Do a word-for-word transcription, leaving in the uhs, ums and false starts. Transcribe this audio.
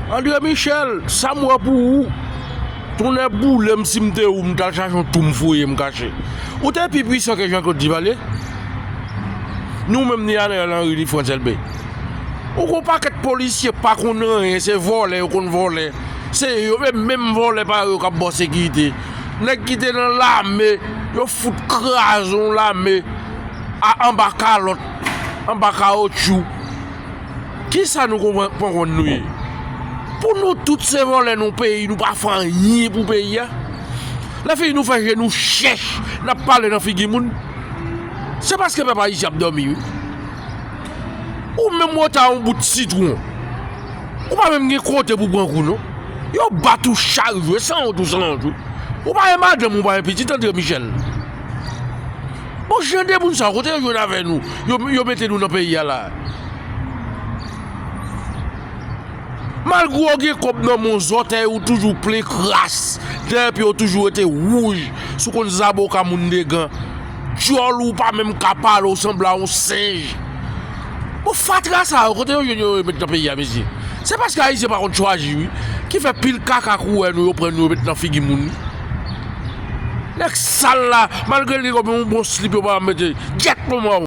André Michel, sa m wè pou ou, tounen boule m si m te ou, m t al chache yon twou m fouye m kache. Ou te pi pwisan ke Jean Claude Duvalier? Nou menm ni Ariel Henry ni Frantz Elbé. Ou gon pakèt polisye pa konn anyen, se vòlè yo konn vòlè. Se yo menm, menm vòlè pa yo k ap ba w sekirite. Nèg ki te nan lame, yo fout kraze yon lame a anba kalòt, anba kawotchou. Kisa nou konprann, konprann nou ye? Pou nou tout se vòlè nan peyi, nou pa fè anyen pou peyi a. Lè fini nou fè je nou chèch, n ap pale nan figi moun. Se paske pèp ayisyen ap dòmi wi. Ou menm ou ta yon bout sitwon. Ou pa menm gen kote pou pran kou non. Yo bat ou chak jou, e sanwont ou sanwont wi. Ou pa gen madanm, ou pa gen pitit, André Michel. Bon, jan de moun sa yo, kote yo jwenn avè nou? Yo, yo mete nou nan peyi a la. Malgre w gen kòb nan men w, zòtèy ou toujou plen kras, dèyè pye w toujou rete wouj, si w konn zaboka moun degan. Djòl ou pa menm ka pale, w sanble a yon senj. Bon, fatra sa yo, kote yo jwenn yo, yo met nan peyi a, mesye? Se paske Ayisyen pa konn chwazi, wi. Ki fè pil kaka kourè nou, yo pran nou, yo met nan figi moun. Nèg sal la, malgre li gen yon bon slip, yo pa mete. Gyèt manman w.